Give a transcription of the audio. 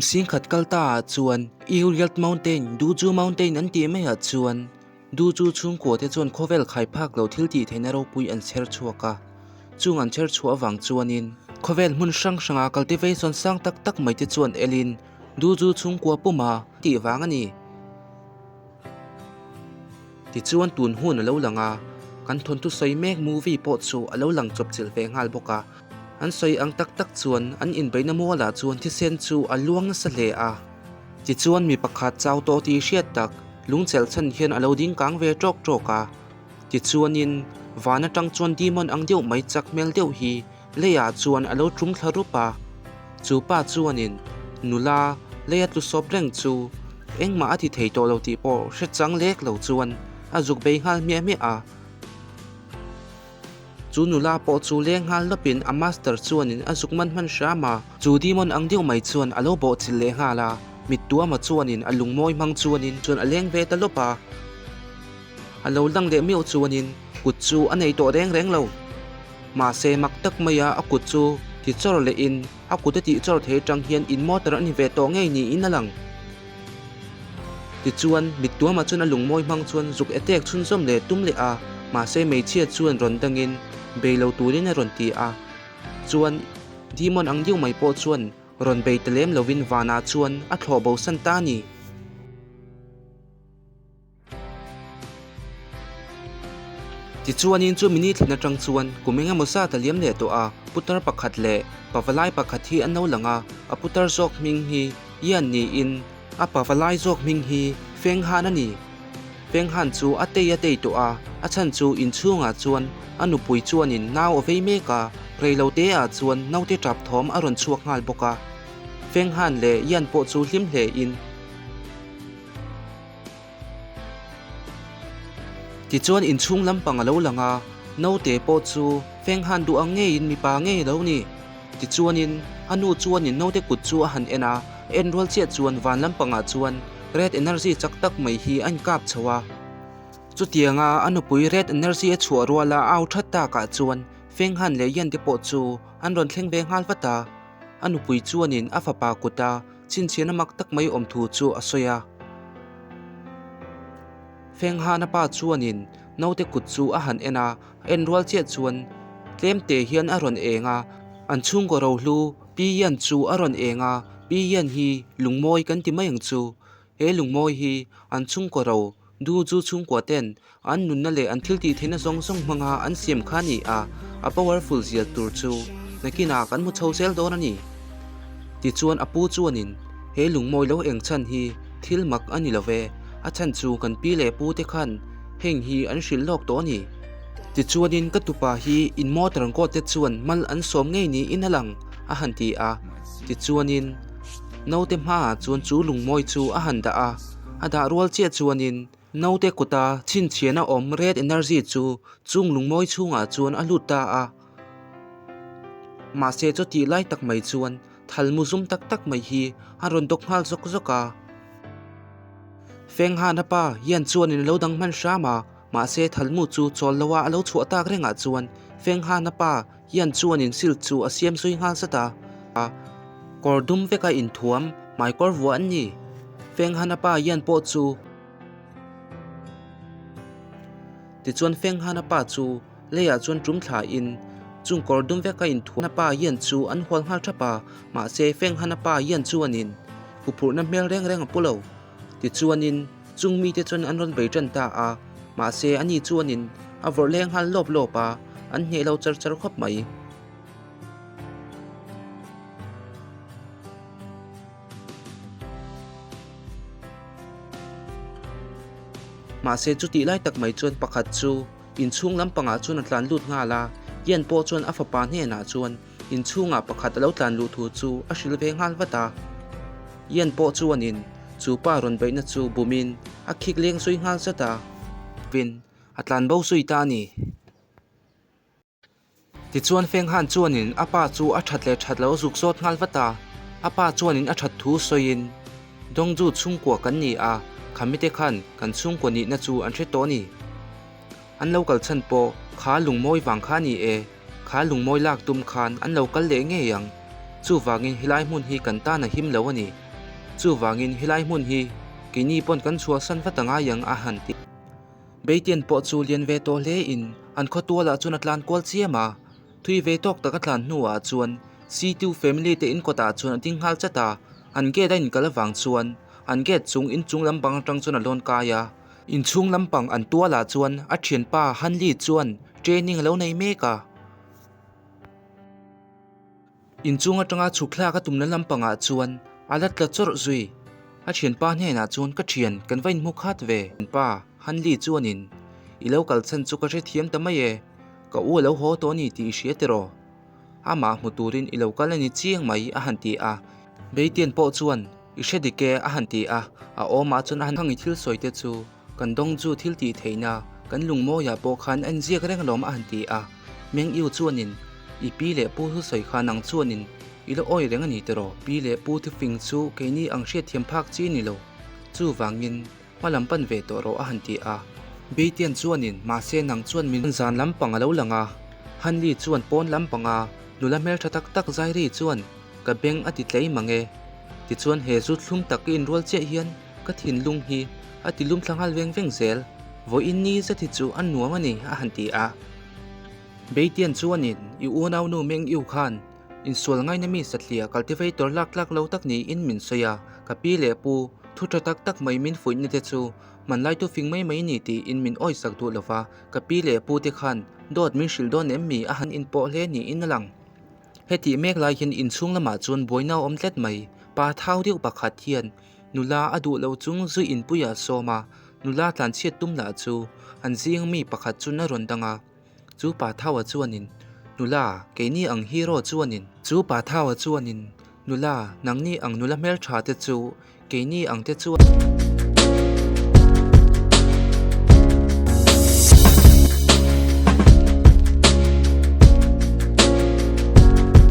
Kum singkhat kal ta ah chuan Eurialt Mountain, Duju Mountain an tih maiah chuan Duju chhungkua te chuan khawvel khai phak lo thil tih theihna ropui an chher chhuak a. Chung an chher chhuah avang chuanin khawvel hmun hrang hranga cultivation sang tak tak mai te chuan elin Duju chhungkua puma tih vang a ni. Tichuan tun hun a lo lang a, kan thawnthu sawi mek movie pawh chu a lo lang chawpchilh ve nghal bawk a. An sawi ang tak tak chuan an inbeihna mualah chuan thisen chu a luang nasa hle a. Tichuan mi pakhat chau tawh tih hriat tak lungchelh chhan hian a lo ding kang ve tawk tawk a. Tichuanin van atang chuan demon ang deuh mai chak hmel deuh hi Leiah chuan a lo tum thla rup a, chu pa chuanin nula leia tlu sawp reng chu engmah a ti thei tawh lo tih pawh hre chang lek lo chuan a zuk bei nghal hmiah hmiah a. Chu nula pawh chu leng nghal lawpin a master chuanin a zuk man hman hram a, chu demon ang deuh mai chuan a lo bawhchilh leh nghal a, mittuama chuanin a lungmawi hmang chuanin chuan a leng ve ta lawp a. A lo lang leh meuh chuanin kut chu a nei tawh reng reng lo. Mahse mak tak maia a kut chu ti chawr lehin a kut a tih chawr thei atang hian in motor a ni ve tawh ngei niin a lang. Tichuan mittuamah chuan a lungmawi hmang chuan zuk attack chhunzawm leh tum leh a, mahse hmeichhia chuan rawn dangin bei lo turin a rawn ti a. Chuan demon ang deuh mai pawh chuan rawn bei ta lem lovin vanah chuan a thlawh bosan ta a ni. Tichuanin chu mini thlen atang chuan kum eng emaw zat a liam leh tawh a, putar pakhat leh pavalai pakhat hi an lo lang a, a putar zawk hming hi Ian niin a pavalai zawk hming hi Feng Han a ni. Feng Han chu a tei a tei tawh a, a chhan chu inchhungah chuan a nupui chuanin nau a vei mek a, reilote ah chuan naute tap thawm a rawn chhuak nghal bawk a. Feng Han leh Ian pawh chu hlim hle in. Tichuan inchhung lampang a lo lang a, naute pawh chu feng han duh ang ngeiin mipa ngei a lo ni. Tichuanin a nu chuanin naute kut chu a han en a, a en rual chiah chuan van lampangah chuan red energy chak tak mai hi a inkap chho a. Chutianga a nupui red energy a chhuah ruala a au that takah chuan feng han leh Yan te pawh chu an rawn thleng ve nghal vat a. A nupui chuanin a fapa kuta chhinchhiahna mak tak mai awm thu chu a sawi a. Fenghana pa chuanin naute kut chu a han en a, a en rual chiah chuan tlem te hian a rawn eng a, an chhungkaw rohlu Pi Yan chu a rawn eng a, Pi Yan hi lungmawi kan ti mai ang chu, he lungmawi hi an chhungkaw ro Du chu chhungkua ten an nunna leh an thil tih theihna zawng zawng hmanga an siam kha a ni a, a powerful zia tur chu nakinah kan hmu chho zel dawn a ni. Tichuan a pu chuanin he lungmawi lo eng chhan hi thil mak a ni lo ve, a chhan chu kan pi leh pu te khan heng hi an hrilh lawk tawh a ni. Tichuanin ka tupa hi in motor an kawt te chuan mal an sawm ngei niin a lang a han ti a, tichuanin naute hmaah chuan chu lungmawi chu a han dah a. A dah rual chiah chuanin naute kuta chhinchhiahna awm red energy chu chung lungmawi chhungah chuan a lut ta a. Mahse chutih lai tak mai chuan thal mu zum tak tak mai hi a rawn dawk nghal zawk zawk a. Fenghana pa hian chuanin a lo dang hman hram a, mahse thal mu chu chawl loa a lo chhuah tak rengah chuan Fenghana pa hian chuanin silk chu a siam zui nghal zat a, kawr dum veka inthuam hmaikawr vuah an ni. Fenghana pa hian pawh chu Tichuan Fenghana pa chu leiah chuan tum thlain chung kawr dum veka inthuam pa hian chu an hual nghal thap a, mahse Fenghana pa hian chuanin huphurhna hmel reng reng a pu lo. Tichuanin chung mite chuan an rawn bei tan ta a, mahse ani chuanin a vawrh leng nghal lawp lawp a, an hneh lo char char khawp mai. Mahse chutih lai tak mai chuan pakhat chu inchhung lampangah chuan a tlan lut nghal a, Ian pawh chuan a fapa hnenah chuan inchhungah pakhat a lo tlan luh thu chu a hrilh ve nghal vat a. Ian pawh chuanin chu pa rawn beihna chu bumin a khik leng zui nghal zat a, vin a tlan bo zui ta a ni. Tichuan Fenghan chuanin a pa chu a that leh that lo a zuk zawt nghal vat a, a pa chuanin a that thu sawiin, Dongju chhungkua kan ni a, khamite khan kan chhungkua nihna chu an hre tawh a ni. An lo kal chhan pawh kha lungmawi vang kha a ni e, kha lungmawi lak tum khan an lo kal leh ngei ang. Chuvangin helai hmun hi kan tan a him lo a ni. Chuvangin helai hmun hi keini pawn kan chhuahsan vat a ngai ang a han ti. Beitian pawh chu lian ve tawh hle in an khawtualah chuan a tlan kual chiam a. Thui ve tawk tak a tlan hnuah chuan Situ family te in kawtah chuan a ding nghal chat a, an gate a inkal avang chuan an gate chung inchung lampang atang chuan a lawn kai a. Inchhung lampang an tualah chuan a thianpa Hanli chuan training a lo nei mek a. Inchung atanga chhuk thlak a tumna lampangah chuan a la tla chawrh zui. A thianpa hnenah chuan ka thian kan va inhmu khat ve. Thianpa Hanli chuanin i lo kal chhan chu ka hrethiam ta mai e, ka u a lo haw tawh a ni tih i hria tiraw? Amah hmu turin i lo kal a ni chiang mai a han ti a. Beitian pawh chuan i hre dik e a han ti a, a awmah chuan a han i thil sawi te chu Kan dawng chu thil tih theihna kan lungmawiah pawh khan a inziak reng alawm a han ti a. Meng Iu chuanin, I pi leh pu thusawi kha nang chuanin i la awi reng a ni tiraw? Pi leh pu thufing chu keini ang hriatthiam phak chi ni lo. Chuvangin hma lam pan ve tawh rawh a han ti a. Beitian chuanin, Mahse nang chuan min zan lampang a lo lang a. Hanli chuan pawn lampanga nula hmeltha tak tak Zairi chuan ka beng a ti tlei mang e. Tichuan he zu thlum tak i inrual chiah hian Ka thinlung hi a ti lum thla nghal veng veng zel, vawiin ni zet hi chu a nuam a ni a han ti a. Beitian chuanin i unaunu Meng Iu khan insual ngaina mi satliah cultivator lak tlak lo tak niin min sawi a, ka pi leh pu thu tha tak tak mai min fuihna te chu hmanlai tu fing mai mai ni tiin min awisak duh lova, ka pi leh pu te khan dawt min hrilh dawn em mi a han inpawh hle niin a lang. Hetih mek lai hian inchhung lamah chuan buaina a awm tlat mai, pa thau deuh pakhat hian Nula a duh lo chung zui inpuiah a sawm a, nula tlanchhiat tum lah chu an zing mi pakhat chu na rawn dang a. Chu pa Thaua chuanin, Nula, keini ang hero chuanin. Chu pa Thaua chuanin, Nula, nangni ang nula hmeltha te chu keini ang te chuan.